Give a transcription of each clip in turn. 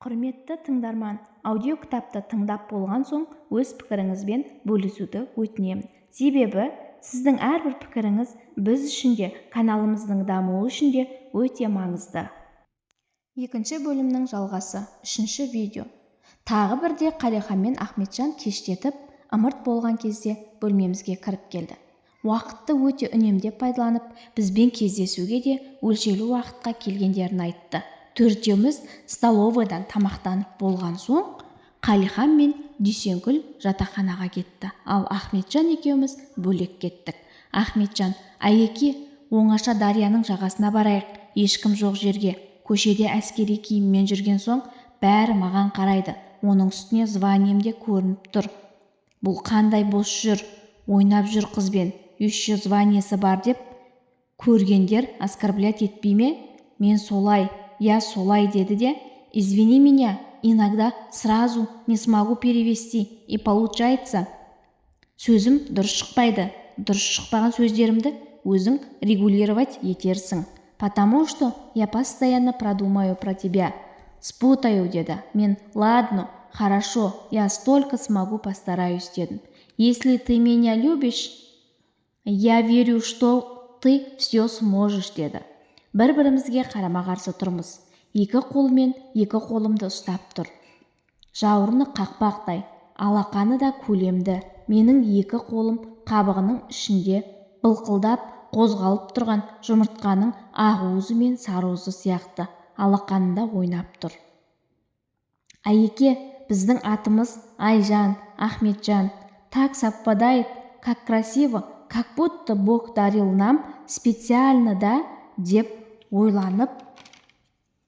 Құрметті тыңдарман, аудиокітапты тыңдап болған соң өз пікіріңізбен бөлісуді өтінемін. Себебі сіздің әрбір пікіріңіз біз үшін де, каналымыздың дамуы үшін де өте маңызды. Екінші бөлімнің жалғасы, үшінші видео. Тағы бірде Қалихан мен Ахметжан кештетіп, ымырт болған кезде бөлмемізге кіріп келді. Уақытты өте үнемдеп пайдаланып, бізбен кездесуге де өлшеулі уақытқа келгендерін айтты. Төртеуміз столовыйдан тамақтанып болған соң, Қалихан мен Дүйсенкүл жатақханаға кетті, ал Ахметжан екеуміз бөлек кеттік. Ахметжан: «Әйеке, оңаша дарияның жағасына барайық, ешкім жоқ жерге. Көшеде әскери киіммен жүрген соң бәрі маған қарайды, оның үстіне званием де көрініп тұр. Бұл қандай бос жүр, ойнап жүр қызбен, еще званиесі бар деп көргендер оскорблять етпей ме?» Мен: «Солай, я солай», – деді де: «Извини меня, иногда сразу не смогу перевести, и получается сөзім дұрыс шықпайды. Дұрыс шықпаған сөздерімді өзің регулировать етерсің, потому что я постоянно продумаю про тебя, спутаю», – деді. Мен: «Ладно, хорошо, я столько смогу, постараюсь», – дедім. «Если ты меня любишь, я верю, что ты все сможешь», – деді. Бір-бірімізге қарама-қарсы тұрмыз. Екі қолымен екі қолымды ұстап тұр. Жауырыны қақпақтай, алақаны да көлемді. Менің екі қолым қабығының ішінде былқылдап қозғалып тұрған жұмыртқаның ақуызы мен сарыуызы сияқты алақанында ойнап тұр. «Әйеке, біздің атымыз Айжан, Ахметжан. Так совпадает, как красиво, как будто Бог дарил нам специально, да?» – деп ойланып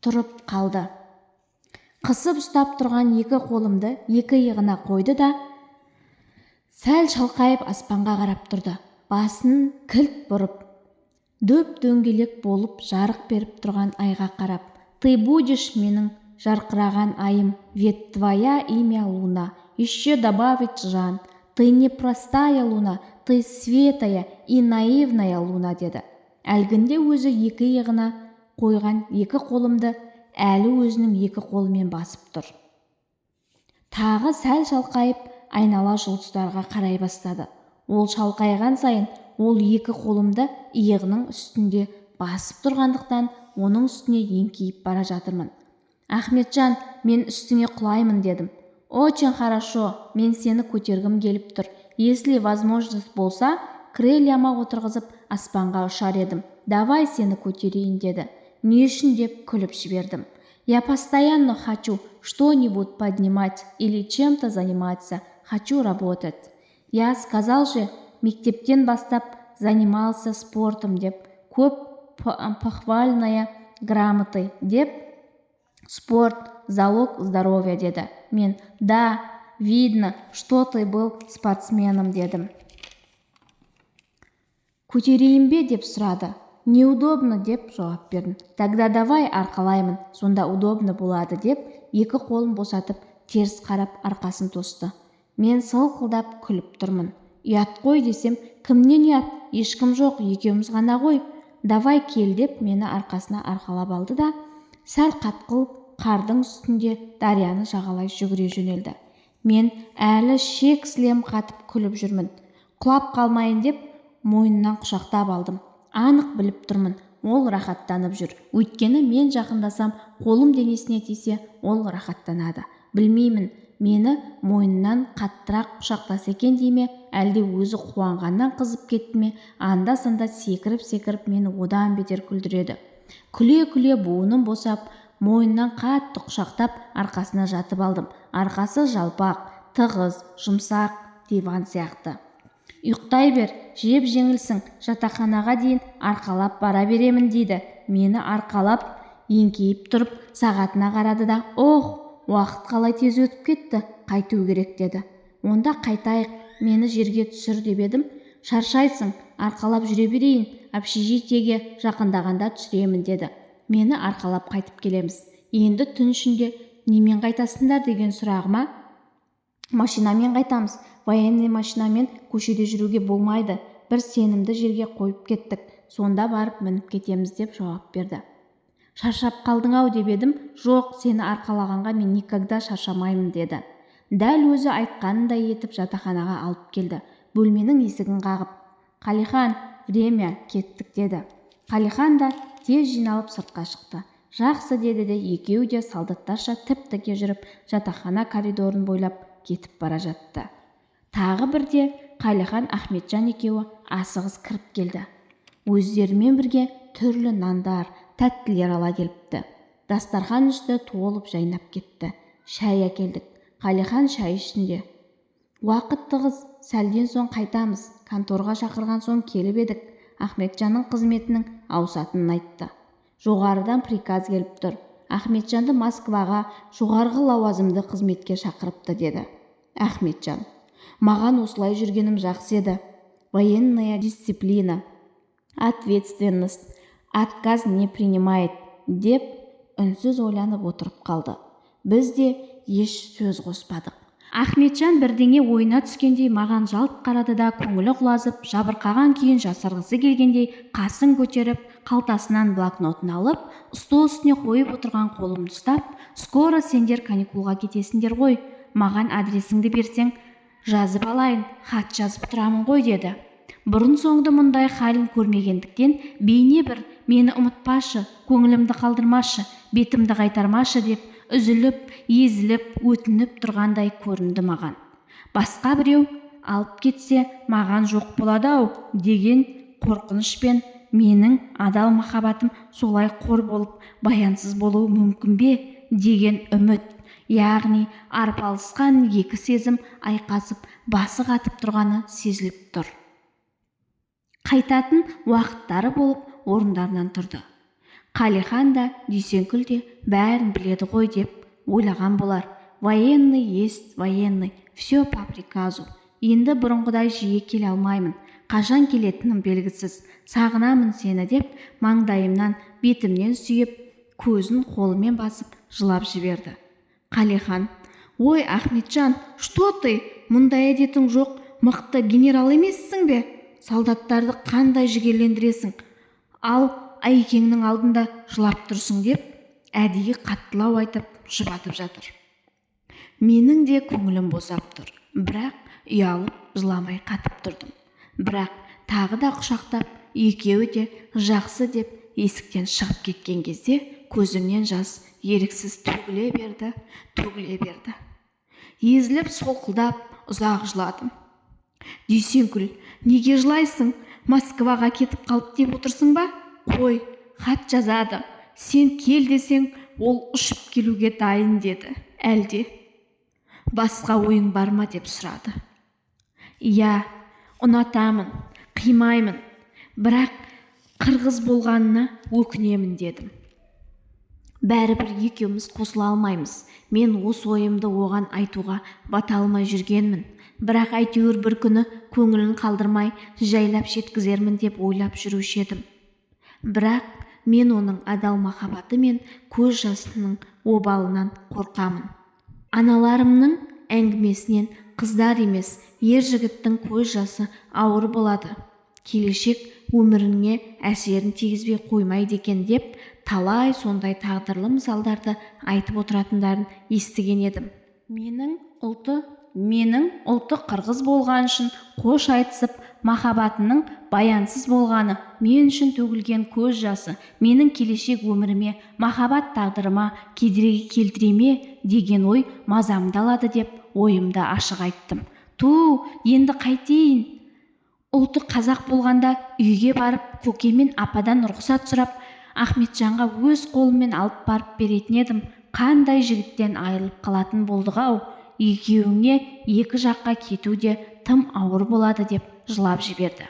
тұрып қалды. Қысып ұстап тұрған екі қолымды екі иығына қойды да, сәл шалқайып аспанға қарап тұрды. Басын кілт бұрып, дөп-дөңгелек болып жарық беріп тұрған айға қарап: «Ты будешь менің жарқыраған айым, ведь твоя имя Луна, еще добавить Жан. Ты не простая луна, ты светлая и наивная луна», – деді. Әлгінде өзі екі иығына қойған екі қолымды әлі өзінің екі қолымен басып тұр. Тағы сәл шалқайып, айнала жұлдыздарға қарай бастады. Ол шалқайған сайын ол екі қолымды иығының үстінде басып тұрғандықтан, оның үстіне еңкейіп бара жатырмын. «Ахметжан, мен үстіңе құлаймын», – дедім. «Очень хорошо, мен сені көтергім келіп тұр. Если возможность болса, крыльяма отырғызып, аспанға ұшар едім. Давай сені көтерейін», – деді. «Не үшін?» – деп күліп жібердім. «Я постоянно хочу что-нибудь поднимать или чем-то заниматься, хочу работать. Я сказал же, мектептен бастап занимался спортом деп, көп похвальная грамоты деп. Спорт – залог здоровья», – деді. Мен: «Да, видно, что ты был спортсменом», – дедім. «Көтерейін бе?» – деп сұрады. «Неудобно», – деп жауап бердім. «Тогда давай арқалаймын, сонда удобно болады», – деп, екі қолын босатып, теріс қарап арқасын тосты. Мен сылқылдап күліп тұрмын. «Ұят қой», – десем, «Кімнен ұят? Ешкім жоқ, екеуміз ғана ғой. Давай, кел», – деп, мені арқасына арқалап алды да, сәл қатқыл қардың үстінде дарияны жағалай жүгіре жөнелді. Мен әлі шек-сілем қатып күліп жүрмін. Құлап қалмайын деп мойнынан құшақтап алдым. Анық біліп тұрмын, ол рахаттанып жүр. Өйткені мен жақындасам, қолым денесіне тисе, ол рахаттанады. Білмеймін, мені мойнынан қаттырақ құшақтаса екен дей ме, әлде өзі қуанғаннан қызып кетті ме, анда-санда секіріп-секіріп мені одан бетер күлдіреді. Күле-күле буыным босап, мойнынан қатты құшақтап, арқасына жатып алдым. Арқасы жалпақ, тығыз, жұмсақ диван сияқты. «Ұйықтай бер, жеп-жеңілсің, жатақханаға дейін арқалап бара беремін», – дейді. Мені арқалап, еңкейіп тұрып сағатына қарады да: «Ох, уақыт қалай тез өтіп кетті, қайту керек», – деді. «Онда қайтайық, мені жерге түсір», – деп едім, «Шаршайсың, арқалап жүре берейін, общежитиеге жақындағанда түсіремін», – деді. Мені арқалап қайтып келеміз. «Енді түн ішінде немен қайтасыңдар?» деген сұрағыма: «Машинамен қайтамыз, военный машинамен көшеде жүруге болмайды, бір сенімді жерге қойып кеттік, сонда барып мініп кетеміз», – деп жауап берді. Шаршап қалдың-ау деп едім, жоқ, сені арқалағанға мен никогда шаршамаймын деді. Дәл өзі айтқанындай етіп жатақханаға алып келді. Бөлменің есігін қағып, Қалихан, время, кеттік деді. Қалихан да тез жиналып сыртқа шықты. Жақсы деді де екеуі де солдаттарша тіп-тіке жүріп жатақхана коридорын бойлап кетіп бара жатты. Тағы бірде Қалихан, Ахметжан екеуі асығыс кіріп келді. Өздерімен бірге түрлі нандар, тәттілер ала келіпті. Дастархан үсті толып жайнап кетті. Шай әкелдік. Қалихан шай үстінде. Уақыт тығыз, сәлден соң қайтамыз. Конторға шақырған соң келіп едік. Ахметжанның қызметінің ауысатынын айтты. Жоғарыдан приказ келіп тұр. Ахметжанды Москваға жоғарғы лауазымды қызметке шақырыпты деді. Ахметжан, маған осылай жүргенім жақсы еді. Военная дисциплина, ответственность, отказ не принимает деп үнсіз ойланып отырып қалды. Біз де еш сөз қоспадық. Ахметжан бірдеңе ойына түскендей маған жалт қарады да көңілі құлазып, жабырқаған күйін жасырғысы келгендей қасын көтеріп, қалтасынан блокнотын алып, стол үстіне қойып отырған қолымды ұстап, скоро сендер каникулға кетесіңдер ғой, маған адресіңді берсең, жазып алайын, хат жазып тұрамын ғой деді. Бұрын-соңды мұндай халін көрмегендіктен бейне бір мені ұмытпашы, көңілімді қалдырмашы, бетімді қайтармашы деп үзіліп, езіліп, өтініп тұрғандай көрінді маған. Басқа біреу алып кетсе, маған жоқ болады-ау деген қорқынышпен менің адал махаббатым солай қор болып, баянсыз болуы мүмкін бе деген үміт, яғни арпалысқан екі сезім айқасып, басы қатып тұрғаны сезіліп тұр. Қайтатын уақыттары болып орындарынан тұрды. Қалихан да, Дүйсенкүл де бәрін біледі ғой деп ойлаған болар. Военный есть военный, все по приказу. Енді бұрынғыдай жиі келе алмаймын. Қашан келетінім белгісіз. Сағынамын сені деп маңдайымнан, бетімнен сүйіп, көзін қолымен басып жылап жіберді. Қалихан, ой, Ахметжан, что ты? Мұндай әдетің жоқ, мықты генерал емессің бе? Солдаттарды қандай жігерлендіресің? Ал әйкеңнің алдында жылап тұрсың деп әдейі қаттылау айтып жұбатып жатыр. Менің де көңілім босап тұр, бірақ ұялып жыламай қатып тұрдым. Бірақ тағы да құшақтап, екеуі де жақсы деп есіктен шығып кеткен кезде көзімнен жас еріксіз төгіле берді, төгіле берді. Езіліп солқылдап ұзақ жыладым. Дүйсенкүл, неге жылайсың? Москваға кетіп қалып деп отырсың ба? Қой, хат жазады. Сен кел десең, ол ұшып келуге дайын деді. Әлде басқа ойың бар ма деп сұрады. Иә, ұнатамын, қимаймын, бірақ қырғыз болғанына өкінемін дедім. Бәрібір екеуміз қосыла алмаймыз. Мен осы ойымды оған айтуға бата алмай жүргенмін. Бірақ әйтеуір бір күні көңілін қалдырмай жайлап жеткізермін деп ойлап жүруші едім. Бірақ мен оның адал махаббаты мен көз жасының обалынан қорқамын. Аналарымның әңгімесінен қыздар емес, ер жігіттің көз жасы ауыр болады. Келешек өміріңе әсерін тигізбей қоймайды екен деп талай сондай тағдырлы мысалдарды айтып отыратындарын естіген едім. Менің ұлты қырғыз болған үшін қош айтысып, махаббатының баянсыз болғаны, мен үшін төгілген көз жасы менің келешек өміріме, махаббат тағдырыма кедергі келтіре ме деген ой мазамды алады деп ойымды ашық айттым. Ту, енді қайтейін? Ұлты қазақ болғанда үйге барып көке мен ападан рұқсат сұрап, Ахметжанға өз қолыммен алып барып беретін едім. Қандай жігіттен айырылып қалатын болдық-ау? Екеуіңе екі жаққа кету де тым ауыр болады деп жылап жіберді.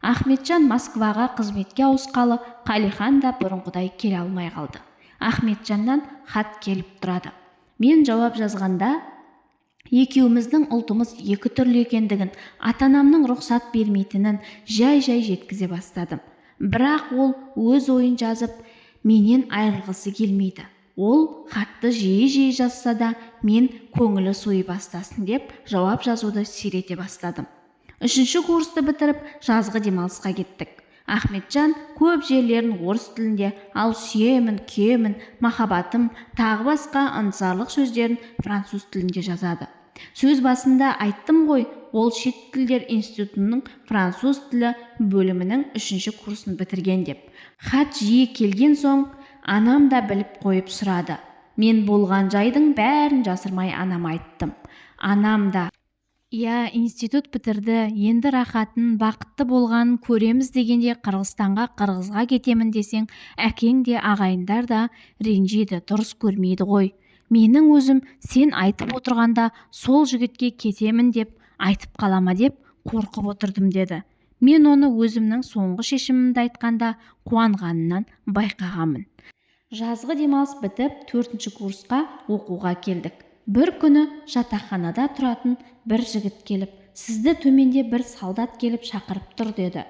Ахметжан Москваға қызметке ауысқалы Қалихан да бұрынғыдай келе алмай қалды. Ахметжаннан хат келіп тұрады. Мен жауап жазғанда екеуміздің ұлтымыз екі түрлі екендігін, ата-анамның рұқсат бермейтінін жай-жай жеткізе бастадым. Бірақ ол өз ойын жазып, менен айырылғысы келмейді. Ол хатты жиі-жиі жазса да, мен көңілі суи бастасын деп жауап жазуды сирете бастадым. 3-ші курсты бітіріп, жазғы демалысқа кеттік. Ахметжан көп жерлерін орыс тілінде, ал сүйемін, күйемін, махаббатым, тағы басқа ынтызарлық сөздерін француз тілінде жазады. Сөз басында айттым ғой, ол шет тілдер институтының француз тілі бөлімінің 3-ші курсын бітірген деп. Хат жиі келген соң анам да біліп қойып сұрады. Мен болған жайдың бәрін жасырмай анама айттым. Анам да: «Иә, институт бітірді, енді рахатын, бақытты болғанын көреміз дегенде Қырғызстанға, қырғызға кетемін десең, әкең де, ағайындар да ренжиді, дұрыс көрмейді ғой. Менің өзім сен айтып отырғанда сол жігітке кетемін деп айтып қалама деп қорқып отырдым», деді. Мен оны өзімнің соңғы шешімімді айтқанда қуанғанынан байқағанмын. Жазғы демалыс бітіп, 4-ші курсқа оқуға келдік. Бір күні жатақханада тұратын бір жігіт келіп, «Сізді төменде бір солдат келіп шақырып тұр», деді.